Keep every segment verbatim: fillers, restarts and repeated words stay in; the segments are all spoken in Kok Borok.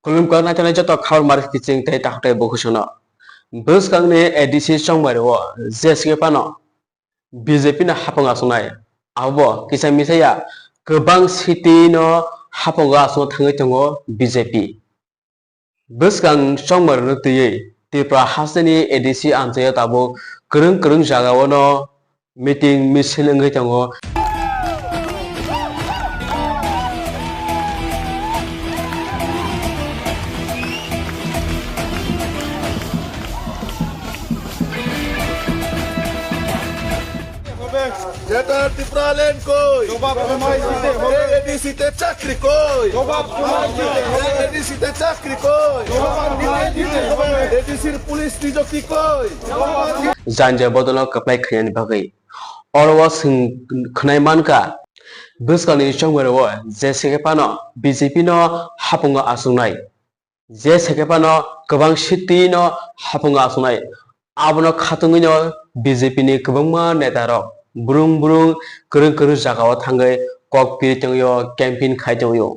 Khulumkha naithani joto khabar mari kiching tei takhuk tei bukhusongno. Bwskangni A D C chongmario je sikhe phano B J P no hapung achuknai. Abo kisa misa ya, kwbang city no hapungo achukna thangwi tongo B J P. Bwskang chongmarino twiwi Tripura hasteni A D C amchaio tabuk kwrwng kwrwng jagao no meeting misil wngwi tongo. Greater Tipraland koi? জবাব তোমায় দিতে হবে। এ এডিসি তে চাকরি কই? জবাব তোমায় দিতে হবে। এ এডিসি তে চাকরি কই? জবাব তোমায় দিতে হবে। এডিসির পুলিশ নিযুক্তি কই? Janja bodolno kwplai khainani bagwi oro o chwng khwnai mankha, bwskangni chongmariro je sikhe phano B J P no hapungo achuknai. Je sekhe phano kwbang city no hapungo achuknai. Abono khatungwino B J P ni kwbangma neta rok brung brung kwrwng kwrwng jagao thangwi kok piri tongwio, campaign khai tongwio.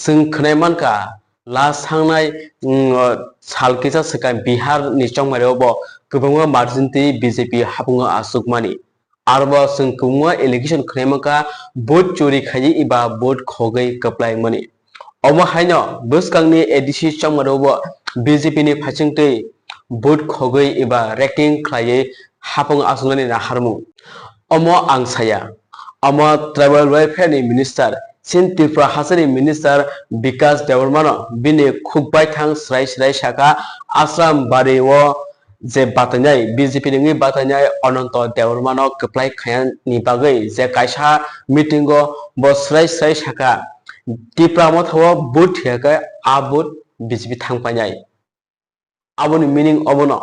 Chwng khwnai mankha, last thangnai, mm, sal kisa swkang Bihar ni chongmario bo kwbangma margin twi B J P hapungo achukmani. Arbo chwng kwbangma allegation khwnai mankha, vote chori khaiwi eba vote khogwi kwplai wngmani. Omo haino bwskangni A D C chongmario bo B J P ni phaisingtwi vote khogwi eba racking khlaiwi hapung achuknani naharmung. Omo ang saya. Omo Tribal Welfare ni Minister, chini Tripura hasteni Minister Bikash Debbarma no bini khuk baithang swrai swrai sakha, Ashram Bari o je batainai, B J P ni wngwi batainai Ananto Debbarma no kwplai khainani bagwi je kaisa meeting o bo swrai swrai sakha, Tipra Motha o vote thwiyakhe a vote B J P thang painai. Aboni meaning obono,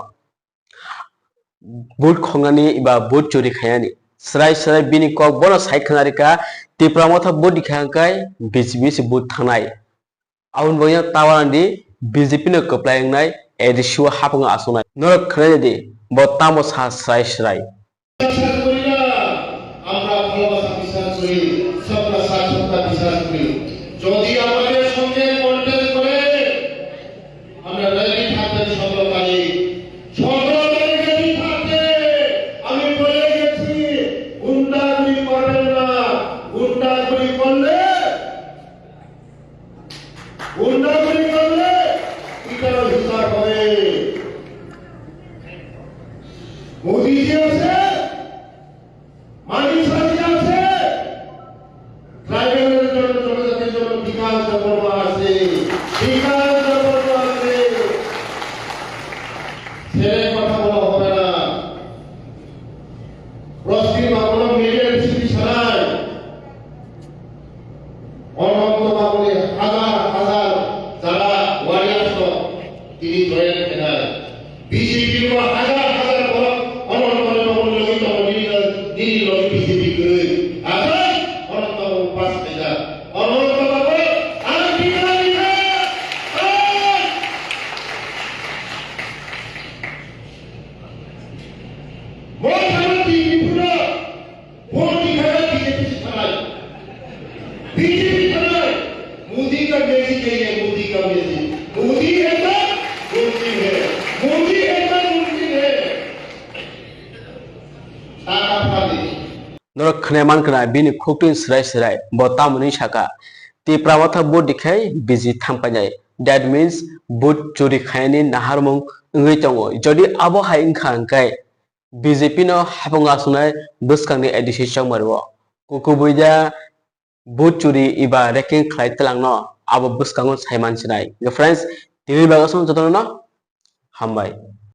vote khongnani eba vote chori khainani. Swrai swrai bini kok bono sai khwnarikha, Tipra Motha vote rikha hwnkhe B J P se vote thangnai. Aboni bagwi no tawa nang di, B J P no kwplai wngnai, A D C o hapung achuknai. Norok khwnai di, bo tamo sa swrai swrai. বিশ্বাস করি না, আমরা ভালোবাসা বিশ্বাস করি, সবকা সাথ সবকা বিশ্বাস করি। যদি আমাদের সঙ্গে কন্ট্যাক্ট করে, আমরা রেডি থাকবেন সতেরো তারিখ। সতেরো তারিখ রেডি থাকতে আমি বলে গেছি, গুন্ডাগিরি করবেন না, গুন্ডাগিরি করলে গুন্ডাগিরি করলে এটারও হিসাব হবে। মোদিজি আছে, মানিক সাহাজি আছে, ট্রাইবেলের জন্য, জনজাতির জন্য বিকাশ দেববর্মা আছে, বিকাশ দেববর্মা আছে। ছেড়ে কথা বলা হবে না। প্রশ্চিম বাংলার মিডিয়া বিশ্ববিদ্যালয় অনন্ত বাবুরে হাজার হাজার যারা ওয়ারিয়ার্স তিনি জয়েন এখানে বিজেপির উপর হাজার হাজার বড় অনন্ত বাবুর লগে তখন নীল নীল লগে বিজেপি করে আজাদ অনন্ত বাবু পাঁচ হাজার অনন্ত বাবু আর বিজেপি মোর ধারণা বিজেপি পুরো ভোট দিখানা বিজেপি থানায়। বিজেপি থানায়। মোদি কা ম্যাজিক নেই হ্যায়, মোদি কা ম্যাজিক। মোদি একবার মুমকিন হ্যায়। মোদি একবার মুমকিন হ্যায়। টাকা ফাঁদে। Norok khwnai mankha na bini khuktwi swrai swrai bo tamoni saka, Tipra Motha vote dikhai B J P thang painai. That means vote chori khainani naharmung wngwi tongo. Jodi abo hai wngkha hwnkhe B J P no hapung achuknai bwskangni A D C chongmario. Kukubui da vote chori eba racking khlai twlangno abo bwskango sai mansinai. Friends, tini bagwi aswk jotono hambai.